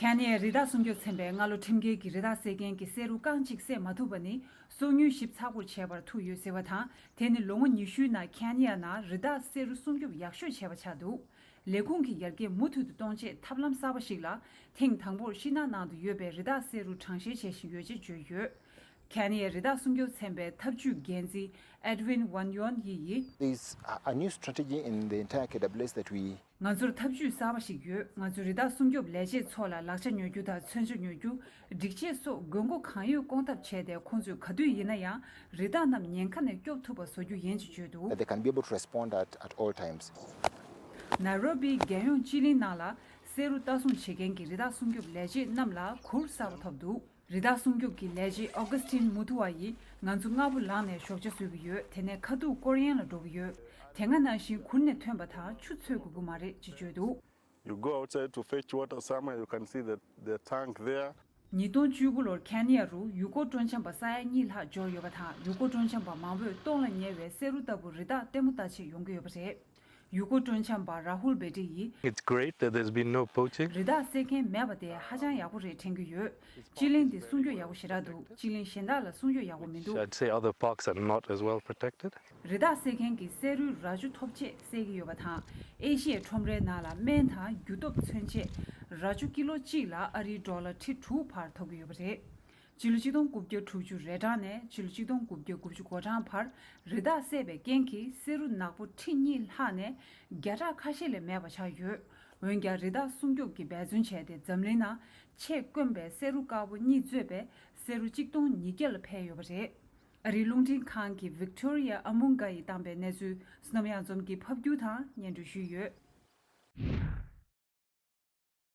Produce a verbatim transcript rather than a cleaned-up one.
ཁེན་ཡའི་རི་དྭགས་སྲུང་སྐྱོབ་ཚན་པས་སྔ་ལོ་ཁྲིམས་འགལ་གྱིས་རི་དྭགས་བསད་མཁན་གྱི་བསེ་རུ་རྐང་གཅིག་བསད་མ་ཐུབ་པ་ནི་སོ་ཉུལ་ཞིབ་ཚགས་པོར་བྱས་པར་ཐུག་ཡོད་ཟེར་བ་དང་། དེ་ནི་ལོ་ངོ་ཉི་ཤུའི་ནང་ཁེན་ཡ་ནང་རི་དྭགས་བསེ་རུ་སྲུང་སྐྱོབ་ཡག་ཤོས་བྱས་པ་ཆགས་འདུག་ལས་ཁུངས་ཀྱི་ཡར་རྒྱས་མུ་མཐུད་དུ་གཏོང་ཆེད་ཐབས་ལམ་གསར་པ་ཞིག་ལ། ཐེངས་དང་པོར་ཤིང་ནགས་ནང་དུ་ཡོད་པའི་རི་དྭགས་བསེ་རུ་གྲངས་བཤེར་བྱེད་བཞིན་ཡོད་ཅེས་བརྗོད་ཡོད། ཁེན་ཡའི་རི་དྭགས་སྲུང་སྐྱོབ་ཚན་པའི་ཐབས་ཇུས་འགན་འཛིན་Edwin Wan Yon Yi ཡིས། There's a, a new strategy in the entire K W S that we ང་ཚོར་ཐབས་ཇུས་གསར་པ་ཞིག་ཡོད། ང་ཚོའི་རི་དྭགས་སྲུང་སྐྱོབ་ལས་བྱེད་ཚོ་ལ་ལག་ཆ་ཉོ་རྒྱུ་དང་མཚོན་ཆ་ཉོ་རྒྱུ། སྒྲིག་ཆས་སོགས་དགོས་མཁོ་གང་ཡོད་སྐོང་ཐབས་བྱས་ཏེ། ཁོང་ཚོས་ག་དུས་ཡིན་ན་ཡང་རི་དྭགས་རྣམས་ཉེན་ཁ་ནས་སྐྱོབ་ཐུབ་པ་བཟོ་རྒྱུ་ཡིན་ཅེས་བརྗོད་འདུག that they can be able to respond at, at all times. ནཱི་རོ་བིའི་རྒྱལ་ཡོངས་སྤྱི་གླིང་ནང་ལ་བསེ་རུ་ལྟ་སྲུང་བྱེད་མཁན་གྱི་རི་དྭགས་སྲུང་སྐྱོབ་ལས་བྱེད་རྣམས་ལ་གུར་གསར་པ་ཐོབ་འདུག་རི་དྭགས་སྲུང་སྐྱོབ་ཀྱི་ལས་བྱེད་Augustine Mutua ཡིས། ང་ཚོ་སྔ་པོ་ལངས་ནས་ཞོགས་ཇ་བཟོ་གི་ཡོད། དེ་ནས་ཁ་ཐུག་སྐོར་གཡེང་ལ་འགྲོ་གི་ཡོད། དེ་སྔ་ནང་བཞིན་གུར་ནས་ཐོན་པ་དང་ཆུ་འཚོལ་དགོས་ཀྱི་མ་རེད་ཅེས་བརྗོད་འདུག You go outside to fetch water somewhere, you can see the, the tank there. ཉིས་སྟོང་བཅུ་དགུ་ལོར་ཁེན་ཡ་རུ་ཡུལ་སྐོར་སྤྲོ་འཆམ་པ་ས་ཡ་གཉིས་ལྷག་འབྱོར་ཡོད་པ་དང་། ཡུལ་སྐོར་སྤྲོ་འཆམ་པ་མང་པོས་སྟོངས་ལ་ཉེ་བའི་བསེ་རུ་ལྟ་བུ་རི་དྭགས་ལྟད་མོ་ལྟ་ཆེད་ཡོང་གི་ཡོད་པ་རེད། ཡུལ་སྐོར་སྤྲོ་འཆམ་པ་Rahul Bedi ཡིས། It's great that there's been no poaching. རི་དྭགས་བསད་མཁན་མེད་པ་དེ་ཧ་ཅང་ཡག་པོ་རེད་དྲན་གྱི་ཡོད། སྤྱི་གླིང་འདི་སྲུང་སྐྱོབ་ཡག་པོ་ཞེ་དྲག་འདུག་སྤྱི་གླིང་གཞན་དག་ལ་སྲུང་སྐྱོབ་ཡག་པོ་མི་འདུག I'd say other parks are not as well protected. རི་དྭགས་བསད་མཁན་གྱིས་བསེ་རུའི་རྭ་ཅོ་ཐོབ་ཆས་བསད་ཀྱི་ཡོད་པ་དང་། ཨེ་ཤི་ཡའི་ཁྲོམ་རའི་ནང་ལ་སྨན་དང་རྒྱུ་སྟོབས་མཚོན་ཆེད་རྭ་ཅོ་ཀི་ལོ་གཅིག་ལ་ཨ་རིའི་ཌོ་ལར་ཁྲི་དྲུག་བར་ཐོབ་ཀྱི་ཡོད་པ་རེད། སྤྱི་ལོ་ཆིག་སྟོང་དགུ་བརྒྱ་དྲུག་ཅུ་རེ་གྲངས་ནས་སྤྱི་ལོ་ཆིག་སྟོང་དགུ་བརྒྱ་དགུ་བཅུ་གོ་གྲངས་བར་རི་དྭགས་བསད་པའི་རྐྱེན་གྱིས་བསེ་རུ་ནག་པོ་ཁྲི་གཉིས་ལྷག་ནས་བརྒྱ་ཕྲག་ཁ་ཤས་ལས་མེད་པ་ཆགས་ཡོད། འོན་ཀྱང་རི་དྭགས་སྲུང་སྐྱོབ་ཀྱིས་འབད་བརྩོན་བྱས་ཏེ་འཛམ་གླིང་ནང་ཆེས་དཀོན་པའི་བསེ་རུ་དཀར་པོ་གཉིས་གཙོས་པའི་བསེ་རུ་གཅིག་སྟོང་ཉིས་བརྒྱ་ལ་འཕེལ་ཡོད་པ་རེད། ཨ་རིའི་རླུང་འཕྲིན་ཁང་གི་Victoria Amunga ཡིས་བཏང་པའི་གནས་ཚུལ་བསོད་ནམས་གཡང་འཛོམས་ཀྱིས་ཕབ་སྒྱུར་དང་སྙན་སྒྲོན་ཞུས་ཡོད།